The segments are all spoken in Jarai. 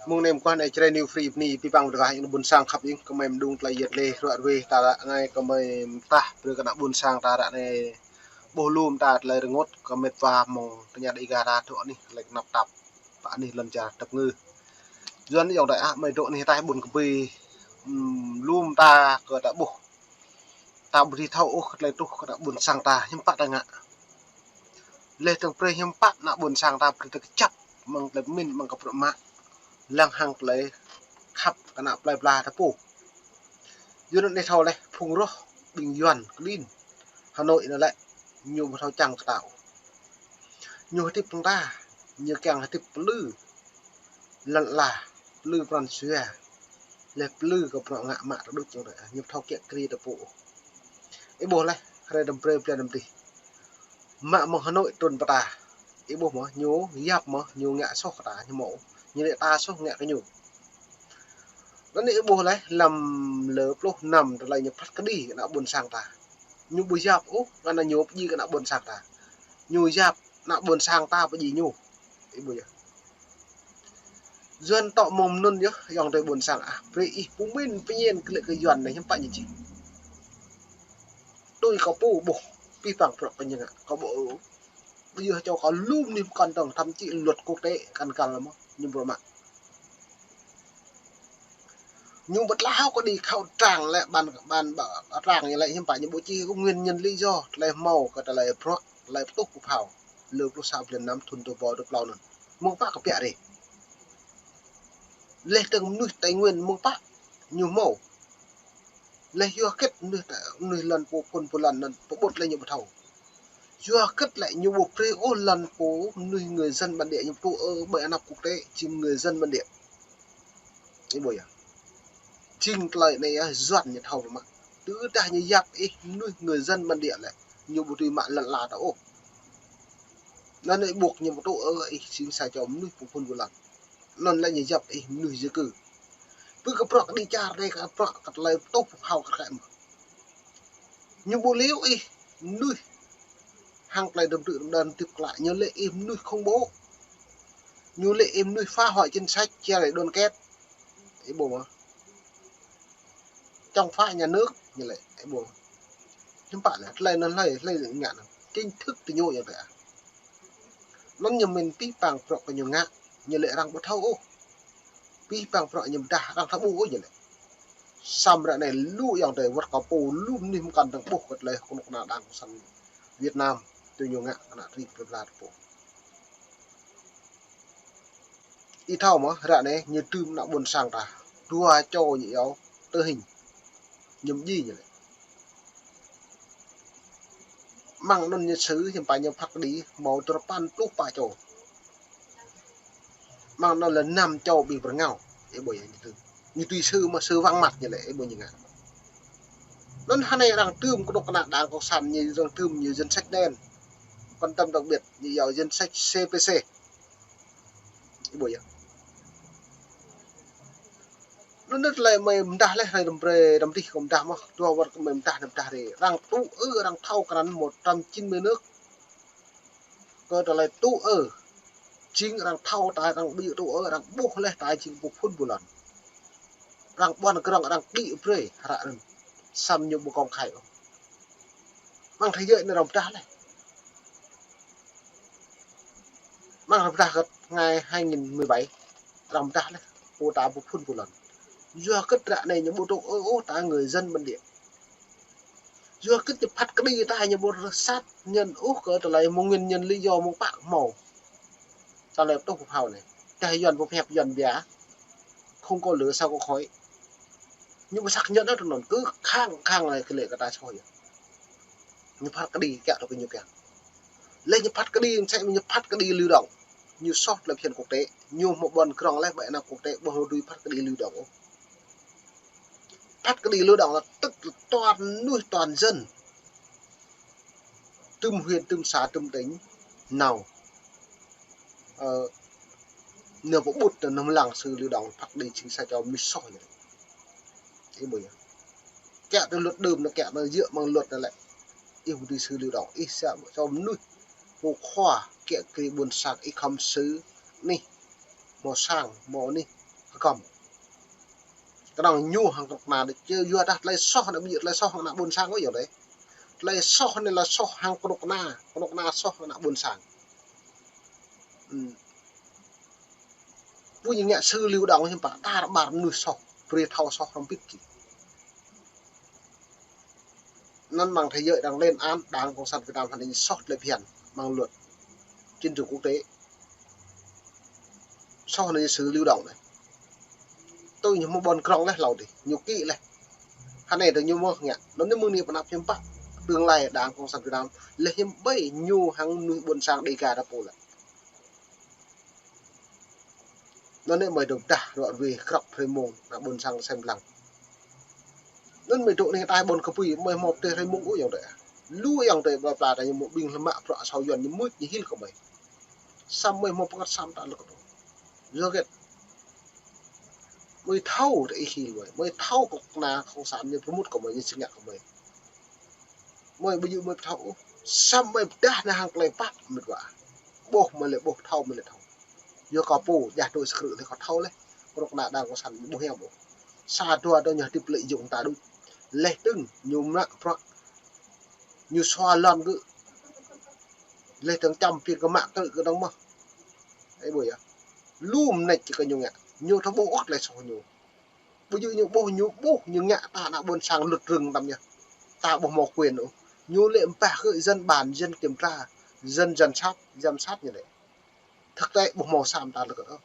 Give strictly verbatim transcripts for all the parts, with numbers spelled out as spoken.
Mơ̆ng anai mơguah anai Jrai New Free bơni abih bang tơgah ƀôn sang khăp ing kơmơi mơđung tơlơi yet leh ruă ruih ta ră anai kơmơi mơtah brơi kơ ană ƀôn sang ta ră anai ƀuh lŏm ta tơlơi rơngot kơ met wa mơ̆ng tơña đĭ ga ta dŏ anih tơlơi kơnăp tap pă anih lŏn čar tơpơngư. Yuan ayŏng adơi ah, mơi dŏ anih ataih ƀôn kơbơi, ưm, lŏm ta kơ ta ƀuh. Ta ƀu dưi thâo ôh kơ tơlơi truh kơ ană ƀôn sang ta hiư̆m pă ta ngă. Leh dơ̆ng brơi hiư̆m pă ană ƀôn sang ta brơi ta kơjăp mơ̆ng tơlơi pơmĭn mơ̆ng kơ bruă mă. Lăng hăng tơlơi khăp kơ ană plơi pla ta pô. Yuan anai thâo leh phung roh ƀing Yuan kơđin Hà Nội anai lĕ ñu ƀu thâo čang kơ ta ôh. Ñu hơdip hăng ta, ñu kiăng hơdip plư lăn ala, plư pran jua, leh plư kơ bruă ngă mă ta đôč ayŏng adơi ah, ñu ƀu thâo kiă kriê ta pô ôh. Ih ƀuh leh, hrơi đăm brơi blan đăm dih. Mă mơ̆ng Hà Nội trŭn pơ ta. Ih ƀuh mơ̆, ñu yap mơ̆, ñu ngă soh kơ ta, ñu hmâo. Ñu lĕ ta soh ngă kơ ñu. Anŭn ih ƀuh leh, lăm lơ pluh năm tơlơi ñu phat kơđi kơ ană ƀôn sang ta. Ñu ƀu yap ôh, ngă anŭn ñu pơdjai kơ ană ƀôn sang ta. Ñu yap ană ƀôn sang ta pơdjai ñu. Ih ƀuh yơh. Yuan tŏ mơ̆ng anŭn yơh, ayŏng adơi ƀôn sang ah. Brơi ih pơmĭn pơñen kơ lĕ kơ Yuan anai hiư̆m pă ñu čih. Tui kâo pô ƀuh, abih bang bruă kơ ñu ngă, kâo ƀuh, ƀu yơh čô kâo lŏm anih pơkŏn dơ̆ng, thậm chí luật quốc tế kăn kăl mơ̆, ñu bruă mă. Ñu ƀu tlaih kơ đĭ khẩu trang lĕ ban, ban, ban trang ñu lĕ hiư̆m pă ñu ƀu čih kơ nguyên nhân lý do, tơlơi hmâo kơ tơlơi bruă, tơlơi pơtuh pơphao. Lơ pluh sa blan năm thŭn dua rơbâo dua pluh anŭn. Mơ̆ng pă kơ biă rai. Leh dơ̆ng mơnuih Tây Nguyên mơ̆ng pă ñu hmâo. Leh yua hơget mơnuih ta, mơnuih lŏn pô phŭn pô lŏn anŭn pơƀut leh ñu ƀu thâo. Yua hơget lĕ ñu ƀu brơi ôh lŏn pô mơnuih người dân bản địa ñu pơtô ơ ƀơi anăp quốc tế jing người dân bản địa. Ih ƀuh yơh. Jing tơlơi anai yơh Yuan ñu thâo mă. Tơdah ñu yap ih mơnuih người dân bản địa lĕ ñu ƀu dưi mă lŏn ala ta ôh. Anŭn ih ƀuh ñu pơtô ơ ih jing sa čô mơnuih pô phŭn pô lŏn. Anŭn lĕ ñu yap ih mơnuih di cư. Pơ kơ bruă kơđi čar anai kơ bruă kơ tơlơi pơtuh pơphao kơ kĕ mơ̆. Ñu ƀu liu ih mơnuih hăng tơlơi đơ̆m tơ̆ đơ̆m đăn tip klă, ñu lĕ ih mơnuih khủng bố. Ñu lĕ ih mơnuih phá hoại chính sách chia rẽ đoàn kết. Ih ƀuh mơ̆. Chống phá nhà nước, ñu lĕ, ih ƀuh. Hiư̆m pă lĕ, tơlơi anŭn hlơi, hlơi ngă anŭn. Chính thức tơ ñu ayŏng adơi ah. Anŭn ñu mĭn abih bang bruă kơ ñu ngă, ñu lĕ arăng ƀu thâo ôh. Abih bang bruă ñu pơdah arăng thâo ƀuh ôh ñu lĕ. Samơ̆ ră anai lu ayŏng adơi wơ̆t kâo pô lu mơnuih mơkăn dơ̆ng ƀuh kơ tơlơi kơnuk kơna Đảng Cộng sản Việt Nam tui ñu ngă kơ ană tring plơi pla ta pô. Ih thâo mơ̆, ră anai ñu tŭm ană ƀôn sang ta dua čô ñu iâu tơ hing. Ñu pơdjai ñu lĕ. Mơ̆ng anŭn ñu sư hiư̆m pă ñu phat kơđi hmâo dua rơpăn pluh pă čô. Mơ̆ng anŭn lĕ năm čô ƀing pơrơngao. Ih ƀuh yơh ñu tŭm. Ñu tui sư mơ̆ sư vắng mặt ñu lĕ, ih ƀuh ñu ngă. Anŭn hơnai arăng tŭm kơnuk kơna Đảng Cộng sản ñu arăng tŭm ñu danh sách đen. Quan tâm đặc biệt ñu iâu danh sách C P C. Ih ƀuh yơh. Anŭn tơlơi mơi mơdah leh, hrơi đăm brơi đăm dih kâo mơdah mơ̆, dua wơ̆t kơ mơi mơdah đăm mơdah rai. Arăng tŭ ư, arăng thâo krăn một trăm chín mươi nước. Kơ tơlơi tŭ ư. Jing arăng thâo ta arăng ƀu djơ̆ tŭ ư, arăng ƀuh leh ta jing pô phŭn pô lŏn. Arăng ƀuăn krŏng, arăng đĭ brơi, hră anŭn. Samơ̆ ñu ƀu công khai ôh. Mơ̆ng thế giới anai arăng pơdah leh. Mơ̆ng arăng pơdah kơ ngày hai nghìn mười bảy, arăng pơdah leh. Pô ta pô phŭn pô lŏn. Yua hơget ră anai ñu ƀu tŭ ư ôh ta người dân bản địa. Yua hơget ñu phat kơđi ta ñu ƀu xác nhận ôh kơ tơlơi mơ̆ng nguyên nhân lý do mơ̆ng pă hmâo. Tơlơi pơtuh pơphao anai. Tơdah Yuan pơhiăp Yuan biă. Không có lửa sao có khói. Ñu ƀu xác nhận ôh tơ anŭn, cứ khăng khăng lĕ kơ lĕ kơ ta soh yơh. Ñu phat kơđi kiăng tơ kơ ñu kiăng. Leh ñu phat kơđi, mơsĕ ñu phat kơđi lưu động. Ñu soh tơlơi phiăn quốc tế. Ñu hmâo ƀuăn krŏng leh ƀơi anăp quốc tế, ƀu dưi phat kơđi lưu động ôh. Phat kơđi lưu động là tức là toàn mơnuih toàn dân. Tŭm huyện, tŭm xã, tŭm tỉnh, nao. Ơ, nao pơƀut, nao lăng sư lưu động, phat kơđi jing sa čô mơnuih soh ñu. Ih ƀuh yơh. Kiăng tơ luật đưm anŭn, kiăng tơ djơ̆ mơ̆ng luật anŭn lĕ. Ih ƀu dưi sư lưu động, ih sa čô mơnuih pô khua kiăng kơ ƀôn sang ih khŏm sư anih. Hmâo sang, hmâo anih. kŏm. Kơnơ̆ng ñu hăng kơnuk kơna đôč, yua dah tơlơi soh anai ƀu djơ̆ tơlơi soh hăng ană ƀôn sang ôh yơh đơi. Tơlơi soh anai lĕ soh hăng kơnuk kơna, kơnuk kơna soh hăng ană ƀôn sang. Ư. Ƀu ñu ngă xử lý đôč hiư̆m pă, tar ƀar mơnuih soh, brơi thâo soh hrŏm hơbĭt kĭ. Anŭn mơ̆ng thế giới đang lên án Đảng Cộng sản Việt Nam hăng anai soh tơlơi phiăn mơ̆ng luật trình tự quốc tế. Soh anai xử lý đôč anai. Tui ñu hmâo ƀôn krong laih hlâo adih, ñu kĭ laih. Hăng anai tui ñu mơ̆ ngă, anŭn ñu mơ̆ng anai pơanăp hiư̆m pă tương lai Đảng Cộng sản Việt Nam, laih hiư̆m ƀơi ñu hăng mơnuih ƀôn sang Đêga ta pô lĕ. Anŭn anai mơi dŏ pơdah ruă ruê krăp hrơi mông, ană ƀôn sang sem lăng. Anŭn mơi dŏ anai tai ƀôn kơpui, mơi hmâo pơtê hrơi mông ôh ayŏng adơi. Lu ayŏng adơi ƀơi pla ta ñu hmâo ƀing lơmă bruă asâo Yuan ñu mưč ñu hil kơ mơi. Samơ̆ mơi hmâo pơngăt samơ̆ ta lơ̆k tơ. Yua hơget? Mơi thâo tơ ih hil mơi, mơi thâo kơnuk kơna cộng sản ñu pơmŭt kơ mơi, ñu sĭt ngă kơ mơi. Mơi ƀu djơ̆ mơi pơthâo ôh. Samơ̆ mơi pơdah anai hăng tơlơi pă mĕt wa. Ƀuh mơi lĕ ƀuh, thâo mơi lĕ thâo. Yua kơ pô, djah tui sơkrư̆ laih kơ thâo laih. Kơnuk kơna Đảng Cộng sản ƀu hiam ôh. Sa dua dŏ ñu hơdip lợi dụng ta đôč. Laih dơ̆ng ñu mă bruă. Ñu sua lŏn gơ̆. Laih dơ̆ng čăm pin kơ mă krư̆ gơ̆ dơ̆ng mơ̆. Ơ ƀuh yơh. Lu mơneč kơ ñu ngă. Ñu thâo ƀuh ôh tơlơi soh ñu. Ƀu djơ̆ ñu ƀuh, ñu ƀuh, ñu ngă ta ană ƀôn sang lŭt rưng tăm yơh. Ta ƀu hmâo quyền ôh. Ñu lĕ mpah kơ dân bàn, dân kiểm tra, dân giám sát, giám sát ñu lĕ. Thực tế ƀu hmâo samơ̆ ta lơ̆k ôh.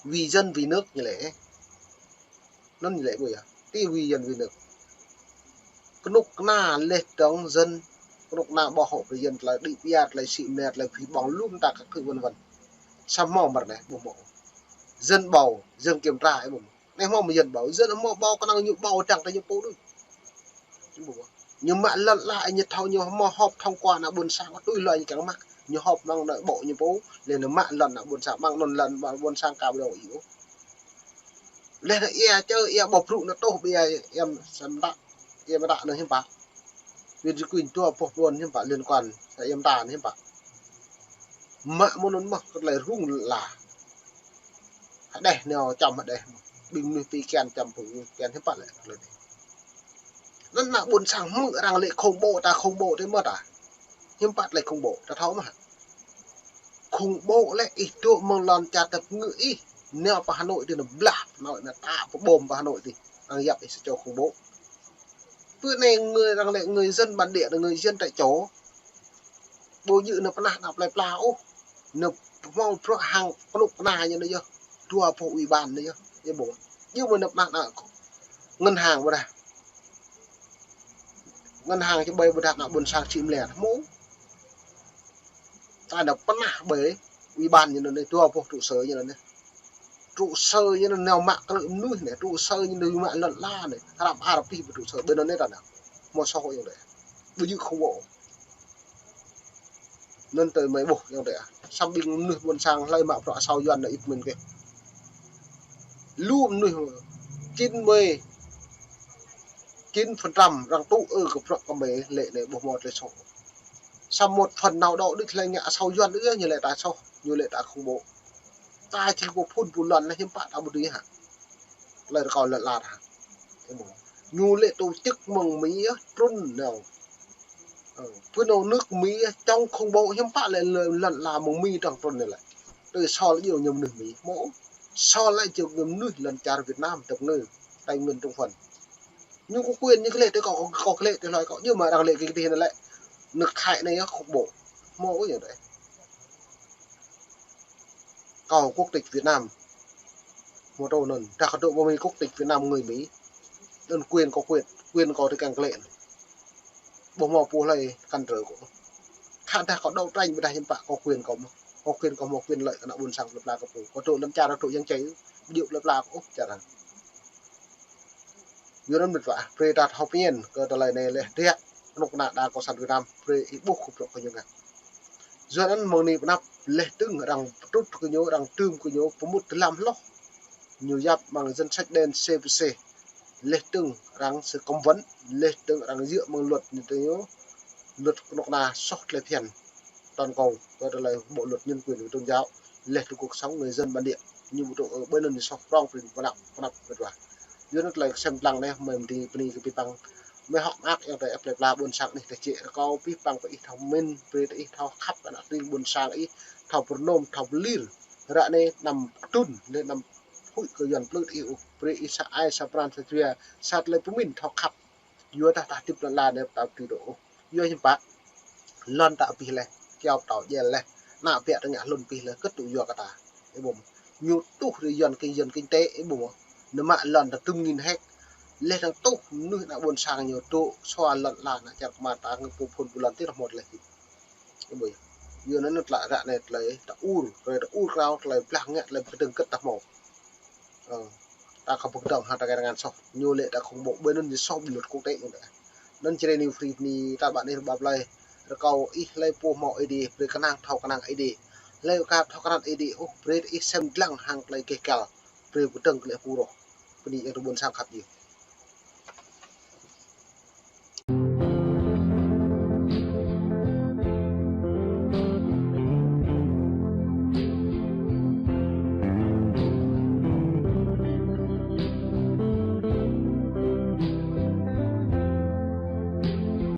Vì dân vì nước ñu lĕ. Anŭn ñu lĕ ƀuh yơh. Ti vì dân vì nước. Kơnuk kơna laih dơ̆ng dân, kơnuk kơna ƀuh hŏ brơi dân tơlơi đĭ pia, tơlơi sĭ mơnĕ, tơlơi phi ƀơ̆ng lŭm ta kăk kơ vân vân. Samơ̆ mơ̆ anai ƀu hmâo. Dân bầu, dân kiểm tra ơ ƀuh. Anai hmâo mơ̆ dân bầu, dân hmâo bầu kơnơ̆ng ñu bầu dăng tơ ñu pô đôč. Ñu mă lŏn la ñu thâo ñu hmâo họp thông qua ană ƀôn sang tui hloi ñu kiăng mă. Ñu họp mơ̆ng ană ƀô̆ ñu pô, laih anŭn mă lŏn ană ƀôn sang, mơ̆ng anŭn lŏn ană ƀôn sang ka ƀu dŏ ih ôh. Laih anŭn ia čơ ia ƀuh brŭ anŭn tŏh ƀia ia sem ta, ia mơta anŭn hiư̆m pă. Việt Duy Quỳnh dua boh ƀôn hiư̆m pă liên quan, ia mơta anŭn hiư̆m pă. Mă mơ̆ng anŭn mơ̆ kơ tơlơi rŭng la. Hơđeh nao čăm hơđeh. Ƀing mơnuih pi kian čăm ƀing mơnuih kian hiư̆m pă lĕ tơlơi anai. Anŭn ană ƀôn sang hmư̆ arăng lĕ khủng bố ta khủng bố tơ mơ̆ ta. Hiư̆m pă tơlơi khủng bố ta thâo mơ̆. Khủng bố lĕ ih dŏ mơ̆ng lŏn čar tơpơngư ih. Nao pơ Hà Nội tơ anŭn blah Hà Nội anŭn ta pơbom pơ Hà Nội tơ. Arăng yap ih sa čô khủng bố. Bơ anai người arăng lĕ người dân bản địa là người dân tại chỗ. Ƀu djơ̆ anŭn pơnah ană plơi pla ôh. Anŭn hmâo bruă hăng kơnuk kơna ñu anŭn yơh. Dua boh ủy ban anŭn yơh. Yơh ƀuh. Djơ̆ mơ̆ anŭn pơnah ană ngân hàng ƀôdah. Ngân hàng či ƀai ƀôdah ană ƀôn sang či mlĕ. Hmâo. Ta anŭn pơnah ƀai ủy ban ñu anŭn anai, dua boh trụ sở ñu anŭn anai. Trụ sở ñu anŭn nao mă krư̆ mơnuih anai, trụ sở ñu anŭn mă lŏn la anai. Hrăm arăng pĭ ƀơi trụ sở ƀơi anŭn anai ta anŭn. Hmâo soh ayŏng adơi. Ƀu djơ̆ khủng bố. Anŭn tơ mơi ƀuh ayŏng adơi. Samơ̆ ƀing mơnuih ƀôn sang hlơi mă bruă asâo Yuan anŭn ih pơmĭn kơ. Lu mơnuih chín mươi chín phần trăm arăng tŭ ư kơ bruă kơ mơi lĕ anai ƀu hmâo tơlơi soh. Samơ̆ một phần nào đó đôč hlơi ngă asâo Yuan đôč ñu lĕ ta soh, ñu lĕ ta khủng bố. Ta či pơphun pơlŏn anai hiư̆m pă ta ƀu dưi hă. Tơlơi rơkâo lŏn la ta. Ñu lĕ tổ chức mơ̆ng Mi yơh trŭn nao. Ơ, pơ anŭn nước Mi yơh chống khủng bố hiư̆m pă lĕ lŏn la mơ̆ng Mi dŏng trŭn anai lĕ. Tui soh lĕ djơ̆ ñu mơnuih Mi. Hmâo. Soh lĕ djơ̆ ñu mơnuih lŏn čar Việt Nam tơpơngư. Tây Nguyên Trung Phần. Ñu có quyền ñu kơ lĕ tơ kâo, kâo kơ lĕ tơ hloi kâo. Djơ̆ mơ̆ arăng lĕ kơ tih anŭn lĕ. Nước thải anai yơh khủng bố. Hmâo ôh yơh đơi. Kâo quốc tịch Việt Nam. Hmâo tơ anŭn, dah kâo dŏ Mi quốc tịch Việt Nam người Mi. Anŭn quyền kâo quyền, quyền kâo tơ kiăng kơ lĕ. Ƀu hmâo pô hlơi cản trở kâo. Khă dah kâo đấu tranh ƀôdah hiư̆m pă kâo quyền kâo mơ̆. Kâo quyền kâo hmâo quyền lợi kơ ană ƀôn sang plơi pla kâo pô. Kâo dŏ lăm čar dŏ yang čai, ƀu djơ̆ plơi pla kâo ôh čar arăng. Yua anŭn mĕt wa, brơi ta thâo pơmĭn kơ tơlơi anai laih dêh, kơnuk kơna Đảng Cộng sản Việt Nam, brơi ih ƀuh kơ bruă kơ ñu ngă. Yua anŭn mơ̆ng anai pơanăp, laih dơ̆ng arăng pơtrŭt kơ ñu, arăng tơm kơ ñu, pơmŭt tơlăm hloh. Ñu yap mơ̆ng danh sách đen C P C. Laih dơ̆ng arăng sự cấm vận, laih dơ̆ng arăng djơ̆ mơ̆ng luật ñu tơ ñu, luật kơnuk kơna soh tơlơi phiăn toàn cầu, kơ tơlơi bộ luật nhân quyền của tôn giáo, laih dơ̆ng cuộc sống người dân bản địa. Ñu ƀu tŭ, ơ, ƀơi anŭn ñu soh prong, brơi pơnăp, pơnăp, brơi dua. Yua anŭn tơlơi sem lăng anai, mơi mơ̆ng ti bơni kơ abih bang. Mơi hŏk mơak ayŏng adơi plơi pla ƀôn sang anih tơčĕ rơkâo abih bang pơ ih thâo mĭn, brơi tơ ih thâo khăp ană tring ƀôn sang ih, thâo pơrơnôm, thâo pơlir. Ră anai anăm kơtưn, lĕ anăm huĭ kơ Yuan plư tơ ih ôh, brơi ih sa ai, sa pran, sa jua, sa tơlơi pơmĭn thâo khăp. Yua dah ta hơdip lŏn ala anai ta ƀu tui dŏ ôh. Yua hiư̆m pă? Lŏn ta abih laih, kyâo pơtâo djel laih, ană bă tơngă hlŭn abih laih, kơtŭ yua kơ ta. Ih ƀuh mơ̆? Ñu tuh rĭ Yuan kinh, Yuan kinh tế, ih ƀuh mơ̆? Nao mă lŏn ta tơm nghìn héc. Laih dơ̆ng tuh mơnuih ană ƀôn sang ñu dŏ sua lŏn ala ană čar kơmar ta ngă pô phŭn pô lŏn tih rơmot laih. Ih ƀuh yơh. Yua anŭn tơlơi ră anai tơlơi ta ur, tơlơi ta ur krao, tơlơi blah ngă, tơlơi pơdơ̆ng kơ̆t ta hmâo. Ơ, ta khŏm pơkơdơ̆ng hăng ta kơ rơngan soh. Ñu lĕ ta khŏm ƀuh ƀơi anŭn ñu soh ƀơi luật quốc tế ñu đa. Anŭn Jrai New Free anai ta ƀă anai rơbap laih. Rơkâo ih hlơi pô hmâo Ơi Adai, brơi kơnang thâo kơnang Ơi Adai. Hlơi aka thâo kơnang Ơi Adai, ôh, brơi ih sem lăng hăng tơlơi keh kăl. Brơi pơdơ̆ng kơ lĕ pô roh. Bơni ayŏng adơi ƀôn sang khăp yơh.